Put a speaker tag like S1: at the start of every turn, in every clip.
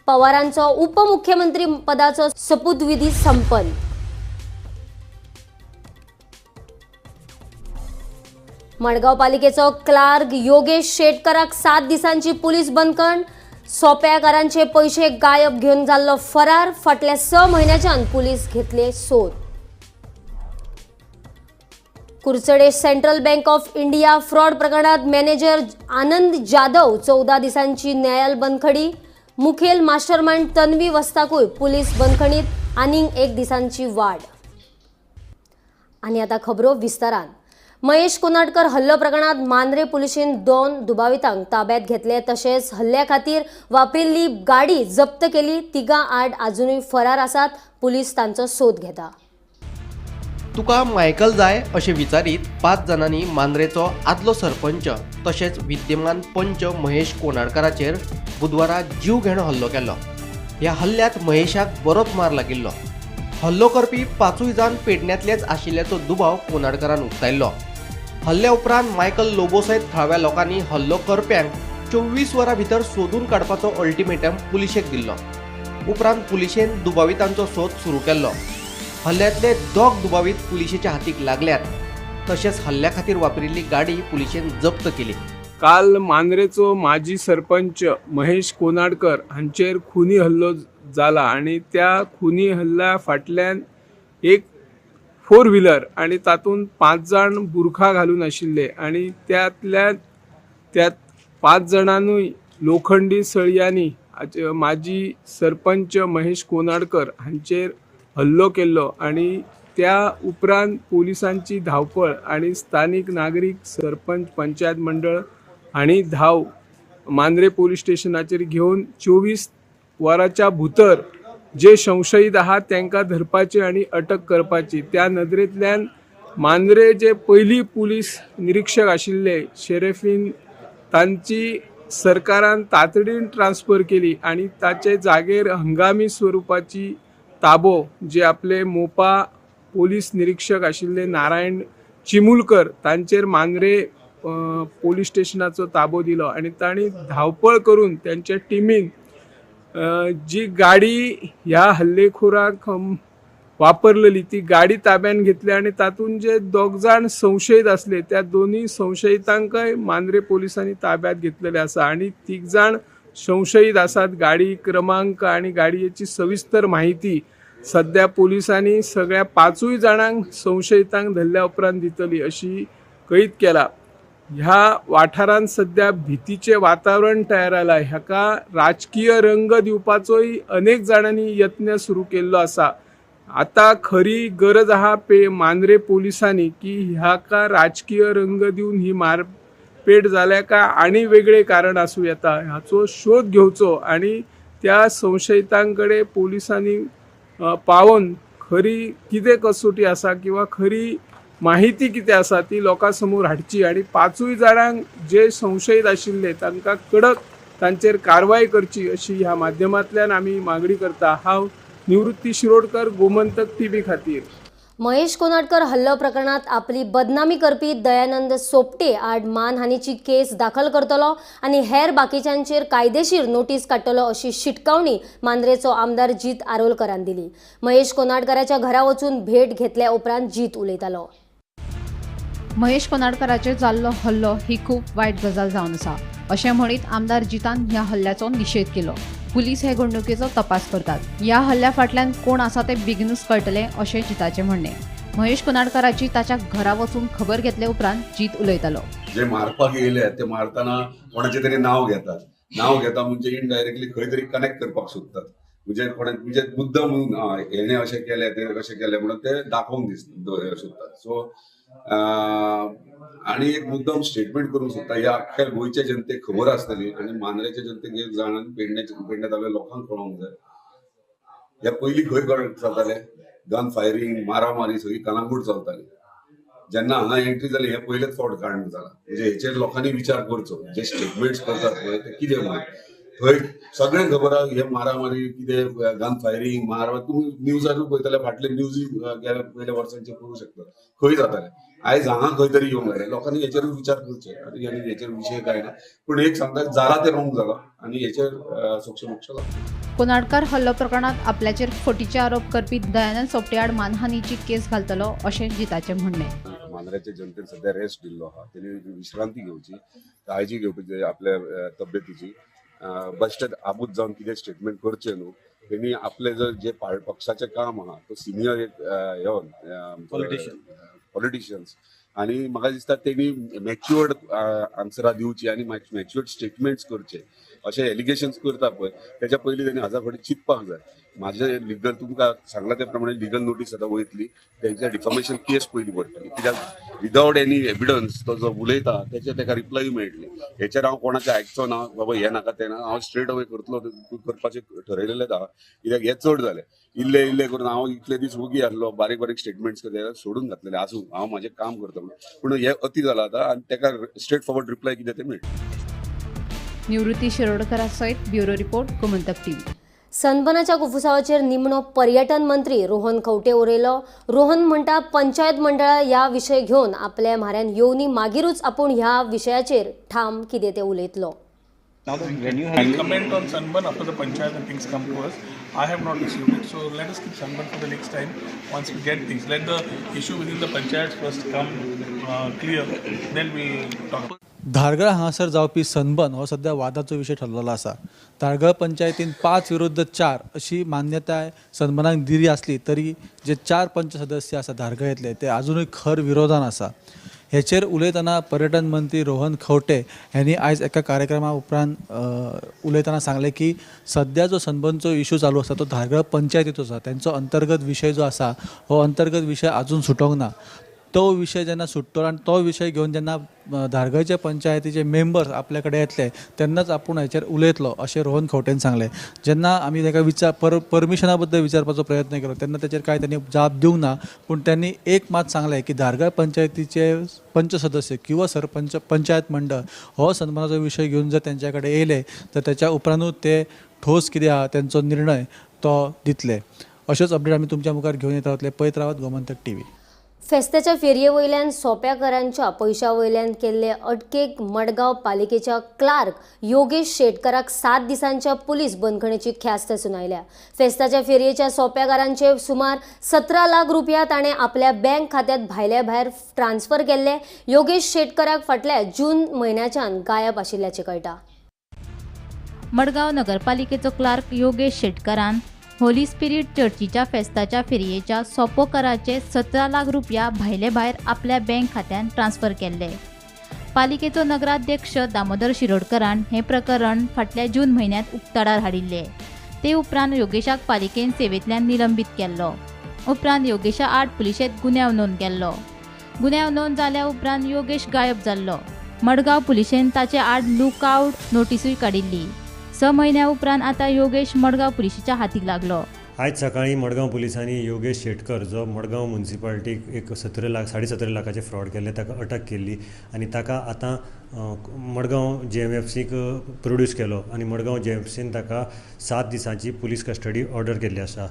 S1: पवारांचो उपमुख्यमंत्री पदाचो सपूतविधी संपन्न. मडगांव पालिकेचो क्लार्क योगेश शेटकराक 7 दिसांची पुलीस बंदखण. सोप्याकारांचे पैशे गायब घेवन जाल्लो फरार. फाटल्या 6 म्हयन्याच्यान पुलीस घेतले सोद. Curchorem central bank of India fraud प्रकरणात मॅनेजर आनंद जाधव 14 दिसांची न्यायालय बंदखणी. मुखेल मास्टरमाइंड तन्वी वस्ताकूय पुलीस बंदखणीत आनीक 1 दिसांची वाड. आणि आता खबरो विस्तारान. महेश कोनाडकर हल्लो प्रकरणात मांद्रे पुलिशेन 2 दुबावितांक ताब्यात घेतले. तशेंच हल्ल्या खातीर वापरिल्ली गाडी जप्त केली. तिगां आड अजुनूय फरार आसात. पुलीस तांचो सोद घेता.
S2: तुका मायकल जाय अशें विचारीत 5 जाणांनी मांद्रेचो आदलो सरपंच तशेंच विद्यमान पंच महेश कोनाडकाराचेर बुधवारा जीव घेणो हल्लो केलो. ह्या हल्ल्यांत महेशाक बरोच मार लागिल्लो. हल्लो करपी 5 जाण पेडण्यांतलेच आशिल्ल्याचो दुबाव कोनाडकारान उक्तायल्लो. हल्ल्या उपरांत मायकल लोबो सयत थळाव्या लोकांनी हल्लो करप्यांक 24 वरां भितर सोदून काडपाचो अल्टिमेटम पुलिशेक दिल्लो. उपरांत पुलिशेन दुबावितांचो सोद सुरू केल्लो. हल्ल्यांतले 2 दुबावीत पुलिशेच्या हातीक लागल्यात. तशेंच हल्ल्या खातीर वापरिल्ली गाडी पुलिशेन जप्त केली.
S3: काल मांद्रेचो माजी सरपंच महेश कोनाडकर हांचेर खुनी हल्लो जाला आनी त्या खुनी हल्ल्या फाटल्यान एक 4 व्हिलर आनी तातूंत 5 जाण बुरखा घालून आशिल्ले आनी त्यात 5 जाणांनूय लोखंडी सळयांनी माजी सरपंच महेश कोनाडकर हांचेर हल्लो केल्लो आनी त्या उपरांत पोलिसांची धांवपळ आनी स्थानीक नागरीक सरपंच पंचायत मंडळ हांणी धांव मांद्रे पोलीस स्टेशनाचेर घेवन 24 वरांच्या भितर जे संशयीत आहात तांकां धरपाचे आनी अटक करपाची. त्या नदरेंतल्यान मांद्रे जे पयली पुलीस निरीक्षक आशिल्ले शेरेफीन तांची सरकारान तातडीन ट्रान्सफर केली आनी ताचे जागेर हंगामी स्वरुपाची ताबो जे आपले मोपा पोलीस निरीक्षक आशिल्ले नारायण चिमुलकर तांचेर मांद्रे पोलीस स्टेशनाचो ताबो दिलो आनी तांणी धांवपळ करून त्यांच्या टिमीन जी गाडी ह्या हल्लेखोराक वापरलेली ती गाडी ताब्यात घेतली आनी तातूंत जे 2 जाण संशयीत आसले त्या 2 संशयितांकय मांद्रे पोलिसांनी ताब्यात घेतलेले आसा आनी 3 जाण संशयीत आसात. गाडी क्रमांक आनी गाडयेची सविस्तर माहिती सध्या पोलिसांनी सगळ्या 5 जाणांक संशयितांक धरल्या उपरांत दितली अशी कळीत केला. ह्या वाठारांत सध्या भीतीचें वातावरण तयार जालां. हाका राजकीय रंग दिवपाचोय अनेक जाणांनी यत्न सुरू केल्लो आसा. आतां खरी गरज आहा मांद्रे पोलिसांनी की ह्याका राजकीय रंग दिवन ही मारपेट जाल्या काय आनी वेगळें कारण आसूं येता हाचो शोध घेवचो आनी त्या संशयितांकडे पोलिसांनी पावोवन खरी कितें कसोटी आसा किंवा खरी माहिती कितें आसा ती लोकां समोर हाडची आनी 5 जाणांक जे संशयीत आशिल्ले तांकां कडक तांचेर कारवाय करची अशी ह्या माध्यमांतल्यान आमी मागणी करता. हांव निवृत्ती शिरोडकर, गोमंतक टीव्ही खातीर.
S1: महेश कोनाडकर हल्लो प्रकरणात आपली बदनामी करपी दयानंद सोपटे आड मानहानीची केस दाखल करतलो आनी हेर बाकीच्यांचेर कायदेशीर नोटीस काडटलो अशी शिटकावणी मांद्रेचो आमदार जीत आरोलकरान दिली. महेश कोनाडकराच्या घरा वचून भेट घेतल्या उपरांत जीत उलयतालो.
S4: महेश कोनाडकराचेर जाल्लो हल्लो ही खूब वायट गजाल जावन आसा अशें म्हणीत आमदार जितान ह्या हल्ल्याचो निशेध केलो. पुलीस हे घडणुकेचो तपास करतात. ह्या हल्ल्या फाटल्यान कोण आसा तें बेगीनूच कळटलें अशें जिताचें म्हणणें. महेश कोनाडकराची ताच्या घरा वचून खबर घेतले उपरांत जीत उलयतालो.
S5: जे मारपाक येयले ते मारतना कोणाचें तरी नांव घेतात. नांव घेता म्हणजे इनडायरेक्टली खंय तरी कनेक्ट करपाक सोदतात. म्हणजे कोणा म्हणजे मुद्दम हेणे अशें केलें तेणे अशें केलें म्हणून ते दाखोवंक सोदतात. सो आनी एक मुद्दम स्टेटमेंट करूंक सोदता. ह्या अख्ख्या गोंयच्या जनतेक खबर आसतली आनी मांद्रेच्या जनतेक एक जाण आनी पेडण्या तालुक्या लोकांक कळोंक जाय. ह्या पयलीं खंय चलताले गन फायरींग, मारामारी सगळी कलांगूट चलताली. जेन्ना हांगा एंट्री जाली हे पयलेच फावट कांड जाला. म्हणजे हेचेर लोकांनी विचार करचो. जे स्टेटमेंट्स करतात पळय ते कितें म्हणून थंय सगळें खबर आहा. हे मारामारी कितें गन फायरींग मारामारी तुमी न्यूजारूय पळयतले, फाटले न्यूजूय पयल्या वर्सांचे पळोवंक शकता खंय जाताले. आयज हांगा खंय तरी येवंक जाय. लोकांनी हेचेरूय विचार करचे आनी हेचेर विशय काय ना. पूण एक सांगता, जाला तें रोंग जाला आनी हेचेर सोक्षमोक्ष लागता.
S4: कोनाडकर हल्लो प्रकरणात आपल्याचेर फटीचे आरोप करपी दयानंद सोपटे आड मानहानीची केस घालतलो अशें जिताचें म्हणणें.
S5: मांद्र्याच्या जनतेन सध्या रेस्ट दिल्लो आहा, तेणी विश्रांती घेवची, काळजी घेवपाची आपल्या तब्येतीची. बेश्टेच आबूज जावन कितें स्टेटमेंट करचें न्हू. तेणी आपले जर जे पक्षाचें काम आहा, तो सिनियर एक ह्यो पॉलिटिशियन्स आनी म्हाका दिसता तेणी मॅच्युअर्ड आन्सरां दिवची आनी मॅच्युअर्ड स्टेटमेंट्स करचे. अशे एलिगेशन्स करता पळय, तेच्या पयलीं तेणी हजार फावटी चिंतपाक जाय. म्हाजें लिगल तुमकां सांगला त्या प्रमाणे लिगल नोटीस आतां वयतली, तेंच्या डिफॉमेशन केस पयली पडटली, कित्याक विदावट एनी एविडन्स तो जो उलयता तेचे तेका रिप्लाय मेळटली. हेचेर हांव कोणाचें आयकचो ना, बाबा हें नाका तें ना, हांव स्ट्रेट अवे करतलो करपाचें ठरयलेलेंच आहा, कित्याक हें चड जालें. इल्ले इल्ले करून हांव इतले दीस वोगी आसलो, बारीक बारीक स्टेटमेंट्स करता सोडून घातलेले, आसूं हांव म्हाजें काम करता म्हणून. पूण हें अती जालां आतां आनी तेका स्ट्रेट फॉरवर्ड रिप्लाय कितें तें मेळटलें.
S4: निवृत्ती शिरोडकरा सयत ब्युरो रिपोर्ट, गोमंतक टीव्ही.
S1: सनबर्नाच्या कुफुसावाचेर निमणो पर्यटन मंत्री रोहन खंवटे उलयलो. रोहन म्हणटा पंचायत मंडळां ह्या विशय घेवन आपल्या म्हाऱ्यान येवनी मागीरूच आपूण ह्या विशयाचेर ठाम कितें तें उलयतलो.
S6: Now the venue
S7: I'll comment on sunburn after the panchayat and things come to us. I have not received it, so let us keep sunburn for the next time. Once we get things, let the issue within the panchayats first come clear, then we'll talk.
S8: Dhargal हांगासर जावपी sunburn हो सद्या वादाचो विशय ठरलेलो आसा. धारगळ पंचायतीन 5-4 अशी मान्यताय सनबर्नाक दिली आसली तरी जे 4 पंच सदस्य आसा धारगळेंतले ते आजुनूय खर विरोधान आसा. हेचेर उलयतना पर्यटन मंत्री रोहन खंवटे ह्यांनी आयज एका कार्यक्रमा उपरांत उलयतना सांगलें की सद्या जो सनबर्नचो इशू चालू आसा तो धारगळ पंचायतीचो आसा. तेंचो अंतर्गत विशय जो आसा हो अंतर्गत विशय आजून सुटोंक ना. तो विशय जेन्ना सुट्टलो आनी तो विशय घेवन जेन्ना धारगळचे पंचायतीचे मेंबर्स आपल्या कडेन येतले तेन्नाच आपूण हेचेर उलयतलो अशें रोहन खंवटेन सांगलें. जेन्ना आमी ताका परमिशना बद्दल विचारपाचो प्रयत्न केलो तेन्ना तेचेर कांय तांणी जाप दिवंक ना, पूण त्यांनी एक मात सांगलें की धारगळ पंचायतीचे पंच सदस्य किंवा सरपंच पंचायत मंडळ हो सन्मानाचो विशय घेवन जर तेंच्या कडेन येयले तर तेच्या उपरांतूच ते ठोस कितें आहा तेंचो निर्णय तो दितले. अश्योच अपडेट आमी तुमच्या मुखार घेवन येत रावतले. पळयत रावात गोमंतक टीव्ही.
S1: फेस्ताच्या फेरये वयल्यान सोप्याकरांच्या पयशा वयल्यान केल्ले अटकेक मडगांव पालिकेच्या क्लार्क योगेश शेटकराक 7 दिसांच्या पुलीस बंदखणीची ख्यास्त सुनायल्या. फेस्ताच्या फेरयेच्या सोप्याकारांचे सुमार 17 लाख रुपया ताणें आपल्या बँक खात्यात भायल्या भायर ट्रान्स्फर केल्ले. योगेश शेटकराक फाटल्या जून म्हयन्याच्यान गायब आशिल्ल्याचें कळटा.
S9: मडगांव नगरपालिकेचो क्लार्क योगेश शेटकरान होली स्पिरीट चर्चीच्या फेस्ताच्या फेरयेच्या सोपो कराचे 17 लाख रुपया भायले भायर आपल्या बँक खात्यान ट्रान्स्फर केल्ले. पालिकेचो नगराध्यक्ष दामोदर शिरोडकरान हें प्रकरण फाटल्या जून म्हयन्यांत उक्ताडार हाडिल्लें. ते उपरांत योगेशाक पालिकेन सेवेंतल्यान निलंबीत केल्लो. उपरांत योगेशा आड पुलिशेंत गुन्यांव नोंद केल्लो. गुन्यांव नोंद जाल्या उपरांत योगेश गायब जाल्लो. मडगांव पुलिशेन ताचे आड लुकआवट नोटिसूय काडिल्ली. 6 म्हयन्या उपरांत आतां योगेश मडगांव पुलिशेच्या हातीक लागलो.
S10: आयज सकाळीं मडगांव पुलिसांनी योगेश शेटकर जो मडगांव मुन्सिपालिटीक एक 17 लाख 17.5 लाखाचे फ्रॉड केल्ले ताका अटक केल्ली आनी ताका आतां मडगांव JMFCक प्रोड्यूस केलो आनी मडगांव JMFCन ताका 7 दिसांची पुलीस कस्टडी ऑर्डर केल्ली आसा.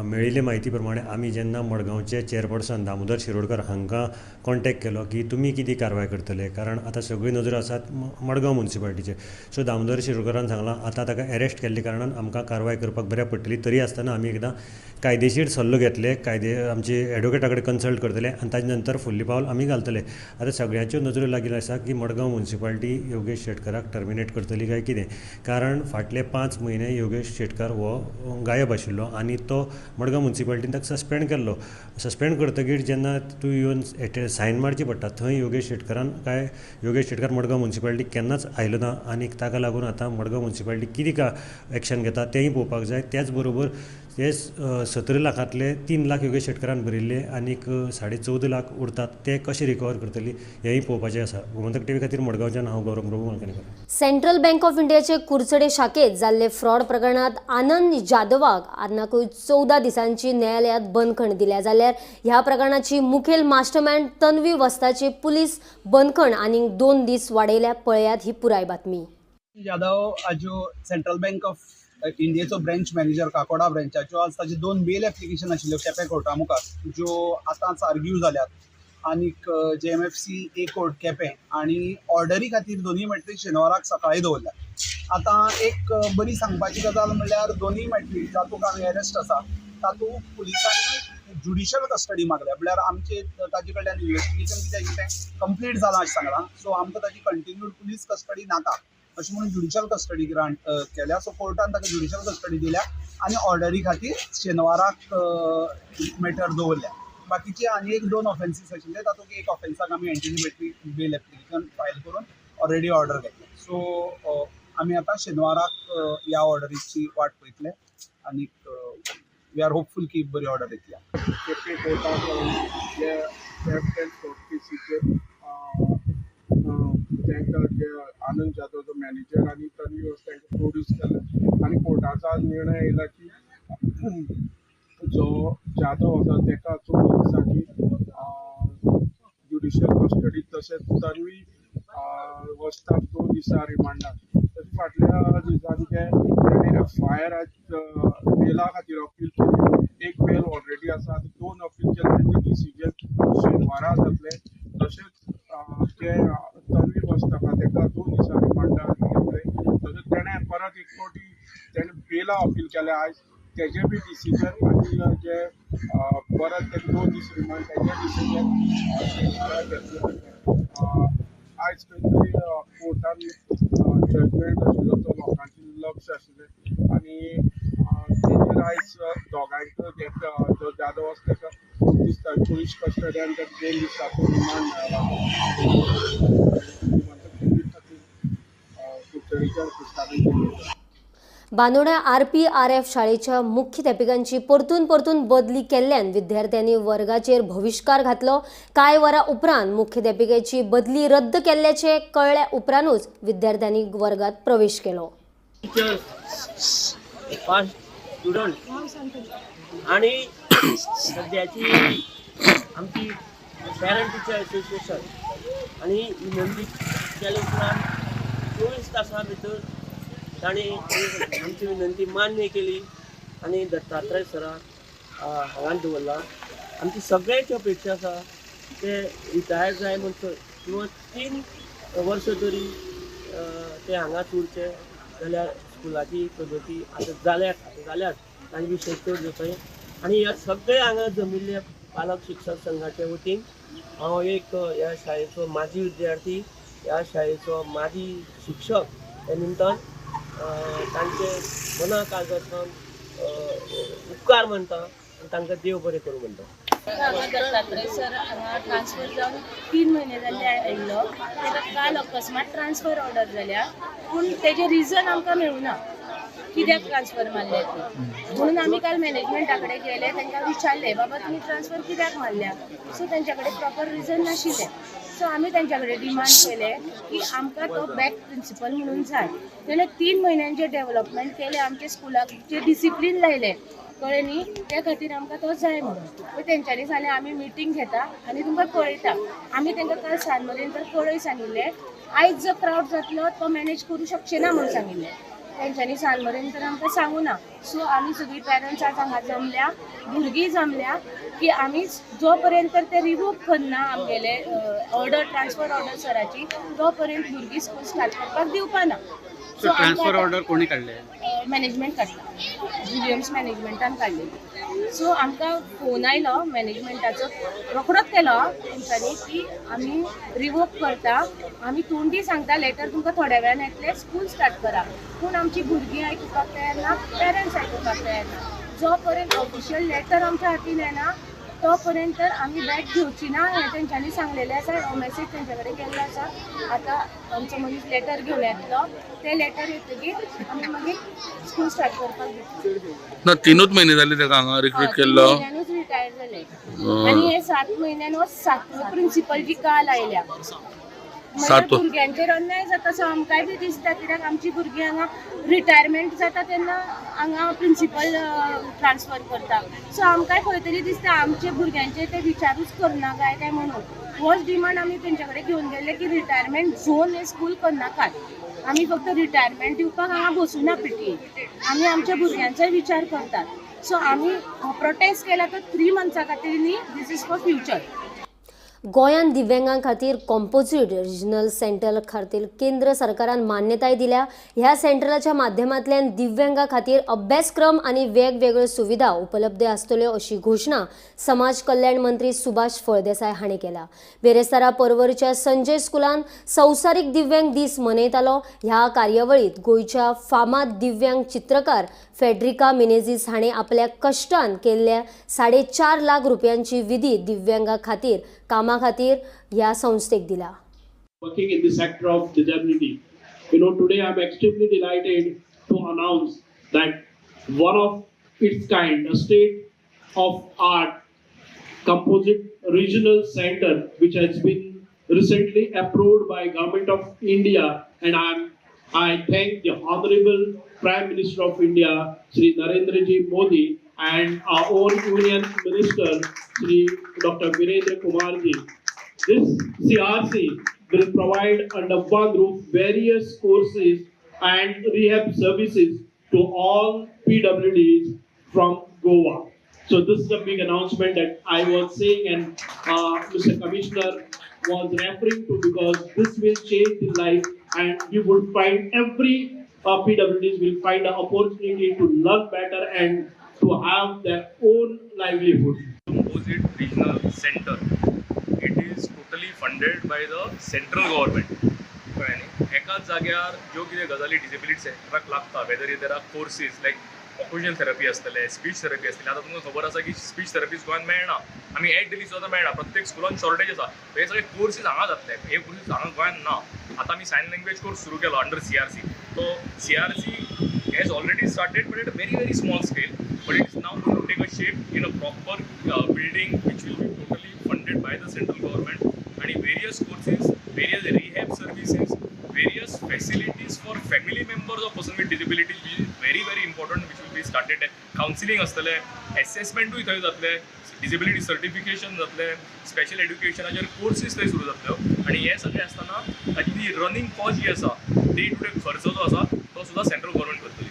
S10: मेळिल्ले म्हायती प्रमाणे आमी जेन्ना मडगांवचे चेअरपर्सन दामोदर शिरोडकर हांकां कॉन्टेक्ट केलो की तुमी कितें कारवाय करतले, कारण आतां सगळी नजर आसात मडगांव मुन्सिपालिटीचेर. सो दामोदर शिरोडकरान सांगलां आतां ताका एरेस्ट केल्ले कारणान आमकां कारवाय करपाक बऱ्याक पडटली, तरी आसतना आमी एकदां कायदेशीर सल्लो घेतले, कायदे आमचे एडवोकेटा कडेन कन्सल्ट करतले आनी ताजे नंतर फुडलें पावल आमी घालतले. आतां सगळ्यांच्यो नजरो लागिल्ल्यो आसा की मडगांव मुन्सिपालिटी योगेश शेटकराक टर्मिनेट करतली काय कितें, कारण फाटले 5 म्हयने योगेश शेटकर हो गायब आशिल्लो आनी तो मडगांव मुन्सिपालिटीन ताका सस्पेंड केल्लो. सस्पेंड करतकीर जेन्ना तूं येवन सायन मारची पडटा थंय योगेश शेटकरान काय योगेश शेटकर मडगांव मुन्सिपालिटीक केन्नाच आयलो ना आनी ताका लागून आतां मडगांव मुन्सिपालिटी कितें एक्शन घेता तेंय पळोवपाक जाय. त्याच बरोबर ते 17 लाखांतले 3 लाख योगेश शेटकरान भरिल्ले आनीक 14.5 लाख उरतात ते कशे रिकवर करतली हेंय पळोवपाचें आसा. गोमंतक टीव्ही खातीर मडगांवच्यान हांव Gaurav Prabhu Malkankar.
S1: Central bank of इंडियाचे कुरचडे शाखेत जाल्ले फ्रॉड प्रकरणात आनंद जाधवाक आर्नाकूय 14 दिसांची न्यायालयात बंदखण दिल्या. जाल्यार ह्या प्रकरणाची मुखेल मास्टरमाइंड तन्वी वस्ताची पुलीस बंदखण आनीक 2 दीस वाडयल्या. पळयात ही पुराय बातमी.
S11: जाधव आजो सेंट्रल बँक ऑफ इंडियेचो ब्रँच मॅनेजर काकोडा ब्रँचाच्यो आज ताजे 2 बेल एप्लिकेशन आशिल्ल्यो केपें कोर्टा मुखार ज्यो आतांच आर्ग्यू जाल्यात. आनीक JMFC A court Quepem आनी ऑर्डरी खातीर दोनूय मॅटरी शेनवाराक सकाळीं दवरल्या. आतां एक बरी सांगपाची गजाल म्हणल्यार दोनूय मॅटरी जातूंत आमी अरेस्ट आसा तातूंत पुलिसांनी ज्युडिशियल कस्टडी मागल्या, म्हणल्यार आमचे ताजे कडल्यान इन्वेस्टिगेशन कितें तें कंप्लीट जालां अशें सांगलां. सो आमकां ताजी कंटिन्यूड पुलीस कस्टडी नाका अशें म्हणून ज्युडिशियल कस्टडी ग्रांट केल्या. सो कोर्टान ताका ज्युडिशियल कस्टडी दिल्या आनी ऑर्डरी खातीर शेनवाराक मॅटर दवरल्या. बाकीचे आनी एक दोन ऑफेन्सीस आशिल्ले, तातूंत एक ऑफेन्साक आमी एंटिसिपेटरी बेल एप्लिकेशन फायल करून ऑलरेडी ऑर्डर घेतले. सो आमी आतां शेनवाराक ह्या ऑर्डरीची वाट पळयतले आनीक we are hopeful की बरी ऑर्डर येतली.
S3: केपें कोर्टाक जे थेफ्ट अँड फ्रॉड केसीचेर तांकां जे आनंद जाधव जो मॅनेजर आनी तन्वी तांकां प्रोड्यूस केला आनी कोर्टाचो आज निर्णय येयला की जो जाधव आसा ताका 14 दिसांची ज्युडिशियल कस्टडी, तशेंच तन्वी वचता 2 दिसां रिमांडार. तशें फाटल्या दिसांनी ते ताणें एफआयआर आज बेला खातीर अपील केली. एक बेल ऑलरेडी आसा आनी 2 अपील केले, तेजे डिसिजन शेनवारा जातले. तशेंच ते तन्वी वचता ताका 2 दिसां रिमांडार घेतले. तशेंच तेणें परत एक फावटी तेणें बेला अपील केलें आयज, तेजे बी डिसिजन आनी जे परत तेका 2 दीस रिमांड तेजे डिसिजन शेनवारा घेतले. आयज खंय तरी कोर्टान जजमेंट आशिल्लो तो लोकांचें लक्ष आशिल्लें आनी तेजेर आयज दोगांयक जो जाधव आसा ताका 2 दीस पुलीस कस्टडी आनी ताका 2 दिसाचो रिमांड मेळ्ळा. कुडचडेच्या पुलिसांनी
S1: बांदोड्या RPRF शाळेच्या मुख्याध्यापिकांची परतून परतून बदली केल्ल्यान विद्यार्थ्यांनी वर्गाचेर बहिश्कार घातलो. कांय वरां उपरांत मुख्याध्यापिकेची बदली रद्द केल्ल्याचे कळ्ळ्या उपरांतूच विद्यार्थ्यांनी वर्गात प्रवेश केलो.
S6: टीचर्स, पास्ट स्टुडंट आणि सद्याची आमची पॅरंट टिचर असोसिएशन आणि विनंती केल्या उपरांत 24 तासां भितर तांणी आमची विनंती मान्य केली आनी दत्तात्रय सराक हांगा दवरला. आमची सगळ्यांची अपेक्षा आसा ते रिटायर जाय म्हणसर किंवा 3 वर्सां तरी ते हांगाच उरचे जाल्यार स्कुलाची प्रगती आतां जाल्यार तांचे विशय चड जातले. आनी ह्या सगळे हांगा जमिल्ल्या पालक शिक्षक संघाच्या वतीन हांव एक ह्या शाळेचो माजी विद्यार्थी, ह्या शाळेचो माजी शिक्षक त्या निमतान तांचे मना काळजांतल्यान उपकार मानता आनी तांकां देव बरें करूं म्हणटा.
S12: हांगा दत्तात्रय सर हांगा ट्रान्सफर जावन 3 म्हयने जाल्ले आयिल्लो. ताका काल अकस्मात ट्रान्सफर ऑर्डर जाल्या, पूण तेजें रिजन आमकां मेळुना कित्याक ट्रान्सफर मारले ती. म्हणून आमी काल मॅनेजमेंटा कडेन गेले, तांकां विचारलें बाबा तुमी ट्रान्सफर कित्याक मारल्या. सो तांच्या कडेन प्रॉपर रिजन नाशिल्लें. सो आमी तांच्या कडेन डिमांड केलें की आमकां तो बॅक प्रिंसिपल म्हणून जाय. तेणें 3 म्हयन्यांचे डेवलपमेंट केलें, आमच्या स्कुलाक जे डिसिप्लीन लायलें कळ्ळें न्ही, त्या खातीर आमकां तो जाय म्हणून. तेंच्यांनी सांगलें आमी मिटींग घेता आनी तुमकां कळयता. आमी तांकां काल सांज मेरेन तर कळय सांगिल्लें, आयज जो क्रावड जातलो तो मॅनेज करूं शकचे ना म्हणून सांगिल्लें. तेंच्यांनी सांज मेरेन तर आमकां सांगू ना. सो आमी सगळीं पेरंट्स आज हांगा जमल्या, भुरगीं जमल्या की आमी जो पर्यंत ते रिवोक करना आमगेले ऑर्डर ट्रान्सफर ऑर्डर सराची तो पर्यंत भुरगीं स्कूल स्टार्ट करपाक दिवपा ना. सो
S13: ट्रान्सफर ऑर्डर कोणी काडले?
S12: मॅनेजमेंट काडला, विलियम्स मॅनेजमेंटान काडलेली. सो आमकां फोन आयलो मॅनेजमेंटाचो, रोखडोच केलो तेंच्यांनी की आमी रिवोक करता, आमी तोंडी सांगता लेटर तुमकां थोड्या वेळान येतलें, स्कूल स्टार्ट करा. पूण आमची भुरगीं आयकुपाक तयार ना, पेरंट्स आयकुपाक तयार ना. जो पर्यंत ऑफिशियल लेटर आमच्या हातीन येना तो पर्यंत आमी बॅग घेवची ना हें तेंच्यांनी सांगलेलें आसा. हो मॅसेज तेंच्या कडेन गेल्लो आसा. आतां आमचो मनीस लेटर घेवन येतलो, तें लेटर येतकीर आमी मागीर स्कूल स्टार्ट करपाक घेतली.
S7: ना 3 म्हयने जाले ताका हांगा रिक्रूट केल्लो,
S12: 3 म्हयन्यानूच रिटायर जाले आनी हे 7 म्हयन्यान हो 7वो प्रिंसिपल जी काल आयल्या. भुरग्यांचेर अन्याय जाता असो आमकांय बी दिसता, कित्याक आमची भुरगीं हांगा रिटायरमेंट जाता तेन्ना हांगा प्रिंसिपल ट्रान्सफर करता. सो आमकांय खंय तरी दिसता आमचे भुरग्यांचे ते विचारूच करना काय काय म्हणून. होच डिमांड आमी तेंच्या कडेन घेवन गेल्ले की रिटायरमेंट झोन हे स्कूल करनाकात, आमी फक्त रिटायरमेंट दिवपाक हांगा बसूना पीटीए, आमी आमच्या भुरग्यांचोय विचार करतात. सो आमी प्रोटेस्ट केला तो 3 मंथ्सां खातीर न्ही, this is for future.
S1: गोंयांत दिव्यांगां खातीर कॉम्पोजीट रिजनल सेंटर खातीर केंद्र सरकारान मान्यताय दिल्या. ह्या सेंटराच्या माध्यमांतल्यान दिव्यांगां खातीर अभ्यासक्रम आनी वेगवेगळ्यो सुविधा उपलब्ध आसतल्यो अशी घोशणा समाज कल्याण मंत्री सुभाष फळदेसाय हांणी केल्या. बिरेस्तारा पर्वरच्या संजय स्कुलान संवसारीक दिव्यांग दीस मनयतालो. ह्या कार्यावळीत गोंयच्या फामाद दिव्यांग चित्रकार फेड्रिका मिनेझीस हांणी आपल्या कश्टान केल्ल्या 4.5 लाख रुपयांची विधी दिव्यांगा खातीर कामा खातीर ह्या संस्थेक दिला.
S13: Working in the sector of disability. Today I'm extremely delighted to announce that one of its kind, a state of art composite regional center, which has been recently approved by Government of India, and I thank the Honorable Prime Minister of India, Sri Narendra Ji Modi, and our own Union Minister, Sri Dr. Virendra Kumar Ji. This CRC will provide under one roof various courses and rehab services to all PWDs from Goa. So this is a big announcement that I was saying and Mr. Commissioner was referring to, because this will change the life and we would find every PWDs will find an opportunity to learn better and to have their own livelihood.
S14: Composite Regional Center. It is totally funded by the central government. कळ्ळें न्ही? एकाच जाग्यार ज्यो कितें गजाली disability सेंटराक लागता, whether there are courses like occupational therapy आसतलें, speech therapy आसतली. आतां तुमकां खबर आसा की स्पीच थेरपीज गोंयांत मेळना. आमी एड दिली सुद्दां मेळना. प्रत्येक स्कुलान शॉर्टेज आसा. हे सगळे कोर्सीस हांगा जातले. हे कोर्सीस हांगा गोंयांत ना. आतां आमी सायन लँग्वेज कोर्स सुरू केलो अंडर सीआरसी. तो CRC has already started, but at a very, very small scale. But it is now going to take a shape in a proper building which will be totally funded by the central government. And various courses, various rehab services, various facilities for family members of person with disabilities, which is very, very important, which will be started. Counseling आसतलें, assessmentuय थंय जातलें, disability certification जातलें, special एड्युकेशनाचेर courses थंय सुरू जातल्यो. आनी हें सगळें आसतना ताची जी रनिंग कॉस्ट जी आसा, डे टू डे खर्च जो आसा, तो सुद्दां सेंट्रल गव्हर्मेंट करतली.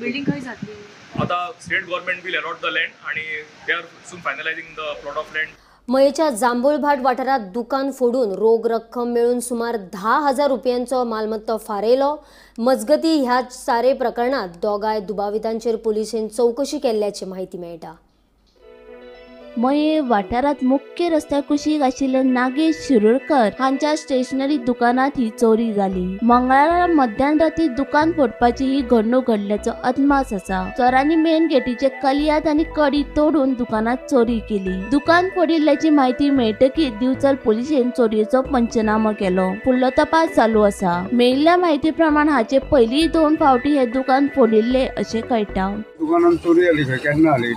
S15: बिल्डिंग खंय जातली?
S14: आता state government will allot the land आणि they are soon finalizing the plot of land.
S1: मयेच्या जांभूळभाट वाठारात दुकान फोडून रोख रक्कम मेळून सुमार 10,000 रुपयांचो मालमत्ता फारयलो. मजगती, ह्या सारे प्रकरणात दोगाय दुबावितांचेर पुलिशेन चवकशी केल्ल्याची माहिती मेळटा.
S16: मये वाठारांत मुख्य रस्त्या कुशीक आशिल्ल्या नागेश शिरोडकर हांच्या स्टेशनरी दुकानात ही चोरी जाली. मंगळारा मध्यान राती दुकान फोडपाची ही घडणूक घडल्याचो अदमास आसा. चोरांनी मेन गेटीचे कलियात आनी कडी तोडून दुकानात चोरी केली. दुकान फोडिल्ल्याची म्हायती मेळटकीच दिवचल पुलिशेन चोरयेचो पंचनामो केलो. फुडलो तपास चालू आसा. मेळिल्ल्या म्हायती प्रमाण हाचे पयलीं दोन फावटी हे दुकान फोडिल्ले अशें कळटा.
S17: दुकानात चोरी जाली खंय. केन्ना जाली?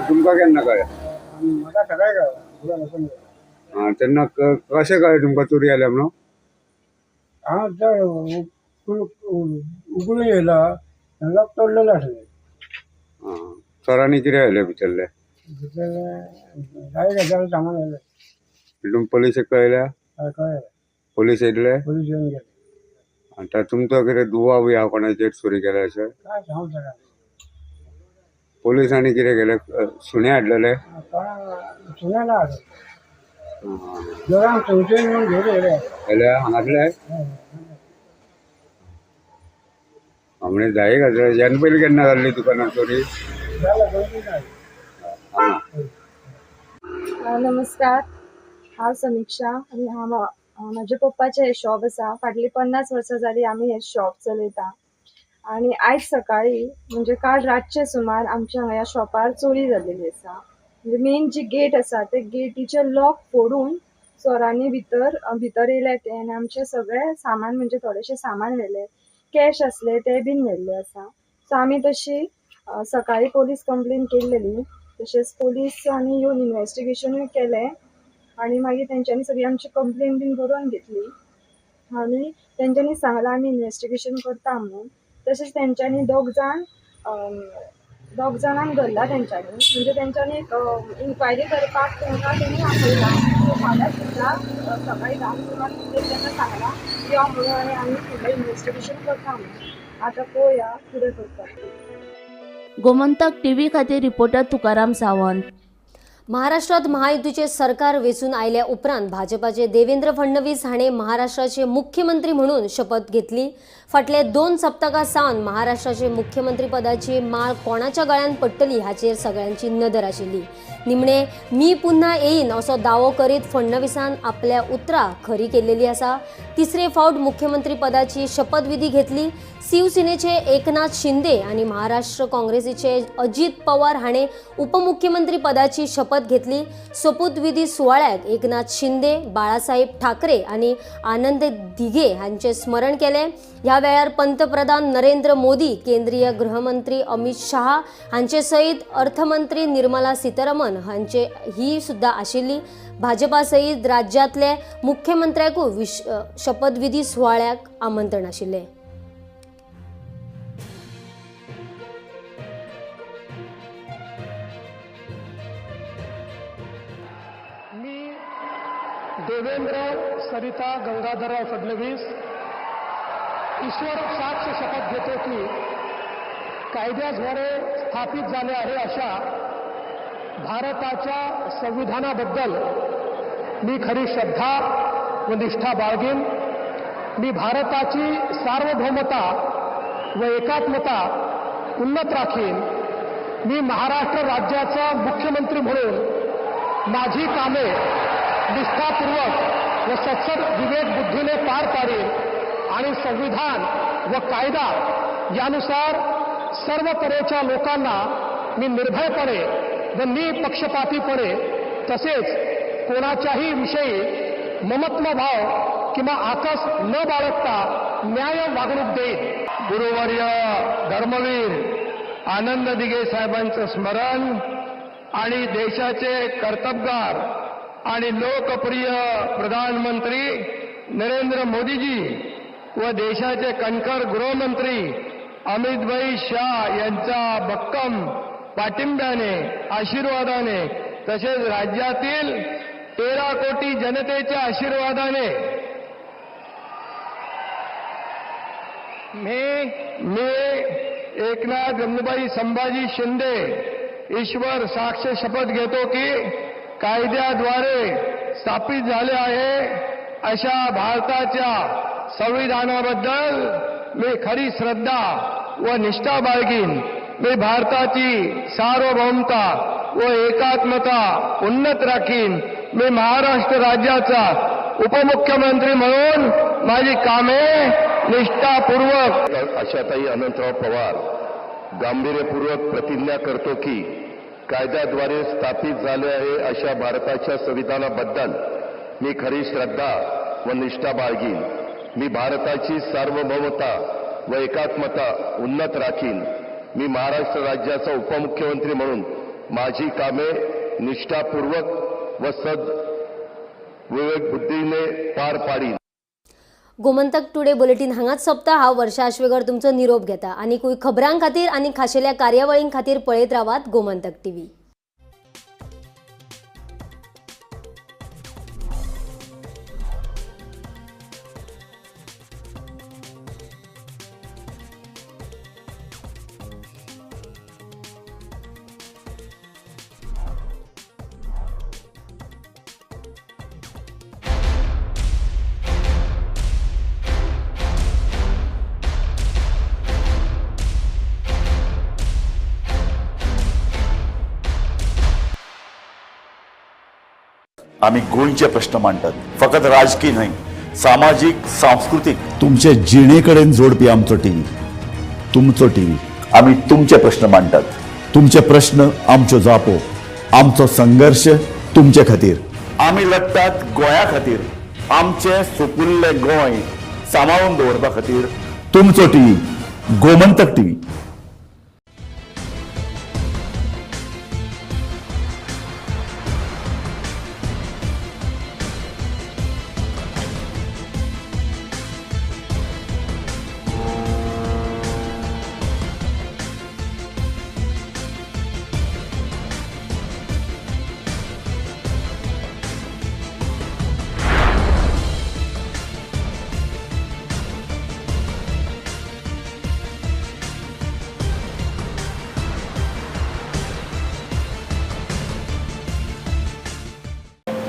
S17: तुमकां केन्ना कळ्ळें?
S18: म्हाका सकाळी कळ्ळें.
S17: आं, तेन्ना कशें कळ्ळें तुमकां चोरी जाल्या म्हणून?
S18: हांव तर उगडून येयला, लॉक तोडलेलें आसलें.
S17: आं, चोरांनी कितें व्हेलें भितरलें?
S18: भितरलें जाय गजाल सामान व्हेलें.
S17: तुमी पोलिसेक कळयल्या?
S18: हय, कळ्ळें.
S17: पोलीस येयल्ले?
S18: पोलीस येवन गेले.
S17: आतां तुमचो कितें दुबाव बी आहा कोणाचेर चोरी केल्या अशें?
S18: काय सांगू शकना.
S17: पोलिसांनी कितें केलें? सुणे हाडलेले?
S18: कोणाक सुणे ना हाडून, दोगांक संशय म्हणून घेवन येयले.
S17: येयले हांगासले म्हणजे जाय का? ह्यान पयलीं केन्ना जाल्ली दुकानात चोरी?
S18: जालें 2-3 जालें.
S17: हांगा.
S15: नमस्कार, हांव समिक्षा आनी हांव म्हाज्या पप्पाचें हें शॉप आसा. फाटलीं 50 वर्सां जालीं आमी हें शॉप चलयता आनी आयज सकाळीं, म्हणजे काल रातचे सुमार आमच्या हांगा ह्या शॉपार चोरी जाल्लेली आसा. म्हणजे मेन जी गेट आसा, ते गेटीचे लॉक फोडून चोरांनी भितर भितर येयले ते आनी आमचें सगळें सामान, म्हणजे थोडेशें सामान व्हेलें. कॅश आसले ते बीन व्हेल्ले आसा. सो आमी तशी सकाळीं पोलीस कंप्लेन केल्लेली. तशेंच पोलिसांनी येवन इनवेस्टिगेशनूय केलें आनी मागीर तेंच्यांनी सगळी आमची कंप्लेन बीन बरोवन घेतली आनी तेंच्यांनी सांगलां आमी इनवेस्टिगेशन करता म्हणून. तशेंच तेंच्यांनी दोग जाणांक धरला तेंच्यांनी, म्हणजे तेंच्यांनी इन्क्वायरी करपाक तेंकां तेणी आपयला. सो फाल्यां सुद्दां सकाळीं 10 सुमार तांकां सांगलां यो म्हणून आनी आमी फुडलें इनवेस्टिगेशन करता म्हणून. आतां पळोवया कितें करतात.
S16: गोमंतक टीव्ही खातीर रिपोर्टर तुकाराम सावंत.
S1: महाराष्ट्रात महायुतीचे सरकार वेंचून आयल्या उपरांत भाजपाचे देवेंद्र फडणवीस हाणें महाराष्ट्राचे मुख्यमंत्री म्हणून शपथ घेतली. फाटले 2 सप्तकां सावन महाराष्ट्राचे मुख्यमंत्रीपदाची माळ कोणाच्या गळ्यान पडटली हाचेर सगळ्यांची नदर आशिल्ली. निमणे मी पुन्हा येईन असो दावो करीत फडणवीसान आपल्या उतरां खरी केल्लेली आसा. तिसरे फावट मुख्यमंत्रीपदाची शपथविधी घेतली. शिवसेनेचे एकनाथ शिंदे आनी महाराष्ट्र काँग्रेसीचे अजित पवार हाणें उपमुख्यमंत्री पदाची शपथ घेतली. सोपूतविधी सुवाळ्याक एकनाथ शिंदे, बाळासाहेब ठाकरे आनी आनंद दिघे हांचें स्मरण केलें. ह्या वेळार पंतप्रधान नरेंद्र मोदी, केंद्रीय गृहमंत्री अमित शहा हांचे सयत अर्थमंत्री निर्मला सीतारमन हांचे ही सुद्धा आशिल्ली. भाजपा सयत राज्यांतले मुख्यमंत्र्यांकूय शपथविधी सुवाळ्याक आमंत्रण आशिल्लें.
S13: देवेंद्र सरिता गंगाधरराव फडणवीस ईश्वर साक्ष शपथ घेतो की कायद्याद्वारे स्थापित झाले आहे अशा भारताच्या संविधानाबद्दल मी खरी श्रद्धा व निष्ठा बाळगीन. मी भारताची सार्वभौमता व एकात्मता उन्नत राखीन. मी महाराष्ट्र राज्याचा मुख्यमंत्री म्हणून माझी कामे निष्ठापूर्वक व सत्सद विवेक बुद्धीने पार पाडीन आणि संविधान व कायदा यानुसार सर्व तऱ्हेच्या लोकांना मी निर्भयपणे व निपक्षपातीपणे तसेच कोणाच्याही विषयी ममत्वभाव किंवा आकस न बाळगता न्याय वागणूक देईन.
S19: गुरुवर्य धर्मवीर आनंद दिघे साहेबांचं स्मरण आणि देशाचे कर्तबगार आणि लोकप्रिय प्रधानमंत्री नरेंद्र मोदीजी व देशाचे कणखर गृहमंत्री अमितभाई शाह यांचा भक्कम पाठिंब्याने, आशीर्वादाने तसेच राज्यातील 13 कोटी जनतेच्या आशीर्वादाने मी एकनाथ गंगूबाई संभाजी शिंदे ईश्वर साक्ष शपथ घेतो की कायद्याद्वारे स्थापित झाले आहे अशा भारताच्या संविधानाबद्दल मी खरी श्रद्धा व निष्ठा बाळगीन. मी भारताची सार्वभौमता व एकात्मता उन्नत राखीन. मी महाराष्ट्र राज्याचा उपमुख्यमंत्री म्हणून माझी कामे निष्ठापूर्वक.
S20: आशाताई अनंतराव पवार गांभीर्यपूर्वक प्रतिज्ञा करतो की कायद्याद्वारे स्थापित झाले आहे अशा भारताच्या संविधानाबद्दल मी खरी श्रद्धा व निष्ठा बाळगीन. मी भारताची सार्वभौमता व एकात्मता उन्नत राखीन. मी महाराष्ट्र राज्याचा उपमुख्यमंत्री म्हणून माझी कामे निष्ठापूर्वक व सद्विवेक बुद्धीने पार पाडीन.
S1: गोमंतक टुडे बुलेटीन हांगाच सोंपता. हांव वर्षा आश्वेकर तुमचो निरोप घेता. आनीकूय खबरां खातीर आनी खाशेल्या कार्यावळीं खातीर पळयत रावात गोमंतक टीव्ही.
S21: आम्ही गोंयचे प्रश्न मांडटात, फकत राजकीय न्हय, सामाजीक, सांस्कृतीक.
S22: तुमचे जिणे कडेन जोडपी आमचो टीव्ही, तुमचो टीव्ही.
S21: आम्ही तुमचे प्रश्न मांडटात,
S22: तुमचे प्रश्न आमच्यो जापो, आमचो संघर्श तुमचे खातीर.
S21: आमी लढटात गोंया खातीर, आमचें सुपुल्लें गोंय सांबाळून दवरपा खातीर.
S22: तुमचो टीव्ही, गोमंतक टीव्ही.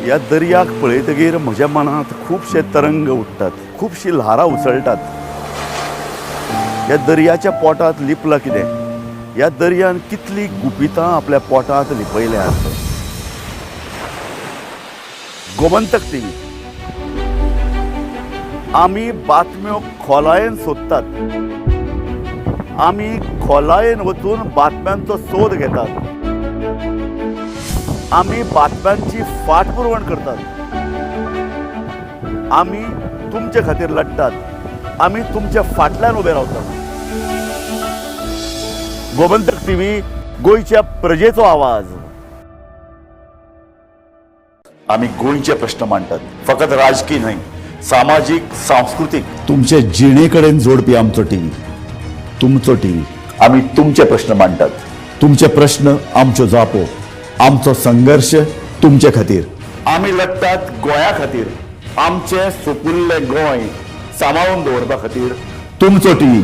S21: ह्या दर्याक पळयतगीर म्हज्या मनांत खुबशे तरंग उठ्ठात, खुबशीं ल्हारां उसळटात. ह्या दर्याच्या पोटांत लिपलां कितें? ह्या दर्यान कितलीं गुपितां आपल्या पोटांत लिपयल्यांत. गोमंतक टीव्ही आमी बातम्यो खोलायेन सोदतात, आमी खोलायेन वचून बातम्यांचो सोद घेतात, आमी बातम्यांची फाटपुरवण करतात, आमी तुमचे खातीर लढटात, आमी तुमच्या फाटल्यान उबे रावतात. गोमंतक टीव्ही, गोंयच्या प्रजेचो आवाज. आमी गोंयचे प्रश्न मांडटात, फकत राजकीय न्हय, सामाजीक, सांस्कृतीक, तुमचे जिणे कडेन जोडपी आमचो टीव्ही, तुमचो टीव्ही. आमी तुमचे प्रश्न मांडटात, तुमचे प्रश्न आमच्यो जापो, आमचो संघर्श तुमचे खातीर. आमी लढटात गोंया खातीर, आमचें सुपुल्लें गोंय सांबाळून दवरपा खातीर. तुमचो टीव्ही,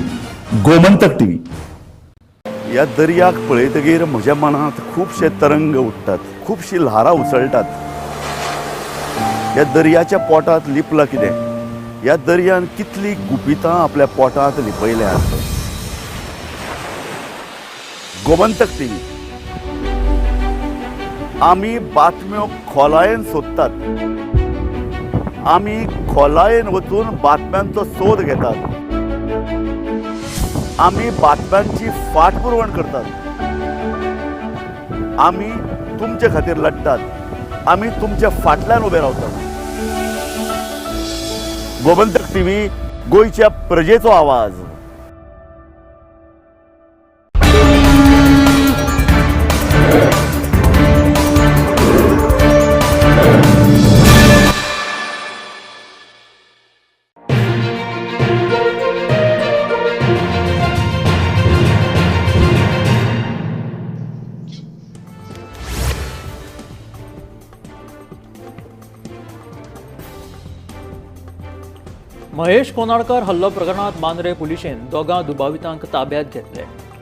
S21: गोमंतक टीव्ही. ह्या दर्याक पळयतगीर म्हज्या मनांत खुबशे तरंग उठ्ठात, खुबशीं ल्हारां उसळटात. ह्या दर्याच्या पोटांत लिपलां कितें? ह्या दर्यान कितलीं गुपितां आपल्या पोटांत लिपयल्यांत. गोमंतक टीव्ही आमी बातम्यो खोलायेन सोदतात, आमी खोलायेन वचून बातम्यांचो सोद घेतात, आमी बातम्यांची फाटपुरवण करतात, आमी तुमचे खातीर लढटात, आमी तुमच्या फाटल्यान उबे रावतात. गोमंतक टीव्ही, गोंयच्या प्रजेचो आवाज.
S2: महेश कोनाडकर हल्लो प्रकरणात मांद्रे पुलिशेन दोगां दुबावितांक ताब्यात घेतले.